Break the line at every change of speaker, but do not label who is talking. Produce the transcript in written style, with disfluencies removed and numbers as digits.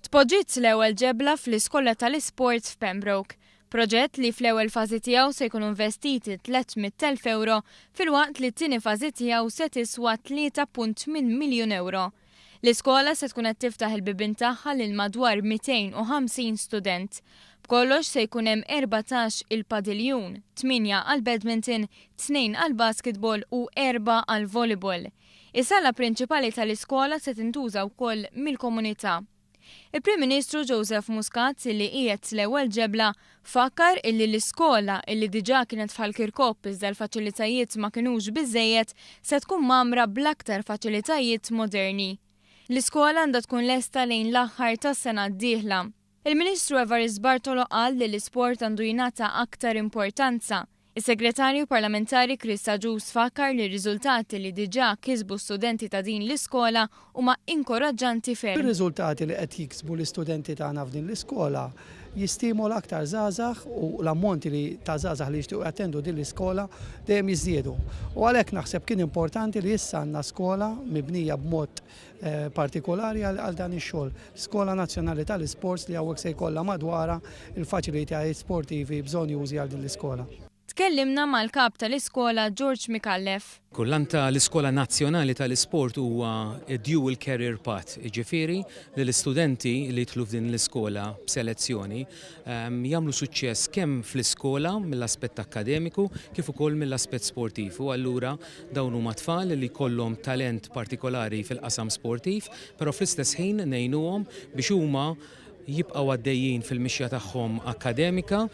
Tpoġġiet l-ewwel ġebla fl-iskola tal-isport f'Pembroke. Proġett li fl-ewwel fażi tiegħu se jkunu investiti 300,000 ewro filwaqt li t-tieni fażi tiegħu se tiswa 3.8 miljun ewro. L-iskola se tkun qed tiftaħ il-bibien tagħha lil madwar 250 student. B'kollox se jkun hemm 14 il-padiljun, tmienja għall-badminton, tnejn għall-basketball u erbgħa għall-volleyball. Is-sala prinċipali tal-iskola se tintuża wkoll mill-komunità. Il-Prim Ministru Joseph Muscat li qiegħed l-ewwel ġebla fakkar illi l-iskola illi diġà kienet f'Ħal Kirkop iżda l-faċilitajiet ma kinux biżżejjed se tkun mgħammra bl-aktar faċilitajiet moderni. L-iskola għandha tkun lesta lejn l-aħħar tas-sena d-dieħla. Il-Ministru Evarist Bartolo qal li l-isport għandu jingħata aktar importanza. Is-Segretarju Parlamentari Chris Agius fakkar li r-riżultati li diġà kisbu studenti ta' din l-iskola huma inkoraġġanti ferm.
Ir-riżultati li qed jiksbu l-istudenti tagħna f'din l-iskola jistimola aktar żgħażagħ u l-ammonti li ta' żgħażagħ li jixtiequ jattendu din l-iskola dejjem jiżdiedu. U għalhekk naħseb kien importanti li issa għandna skola mibnija b'mod partikolari għal dan ix-xogħol. Skola Nazzjonali tal-Isports li hawnhekk se jkollha madwarha l-faċilitajiet sportivi bżonnjużi għal din l-iskola.
Tkellimna mal-Kap tal-Iskola George Micallef.
Kull għan ta' l-Iskola Nazzjonali tal-Isport huwa d-dual career path, jiġifieri li l-istudenti li jidħlu f'din l-iskola b'selezzjoni jagħmlu suċċess kemm fl-iskola mill-aspett akkademiku kif ukoll mill-aspett sportiv u allura Dawn huma tfal li jkollhom talent partikolari fil-qasam sportiv, però fl-istess ħin ngħinuhom biex huma jibqgħu għaddejjin fil-mixja tagħhom akkademika.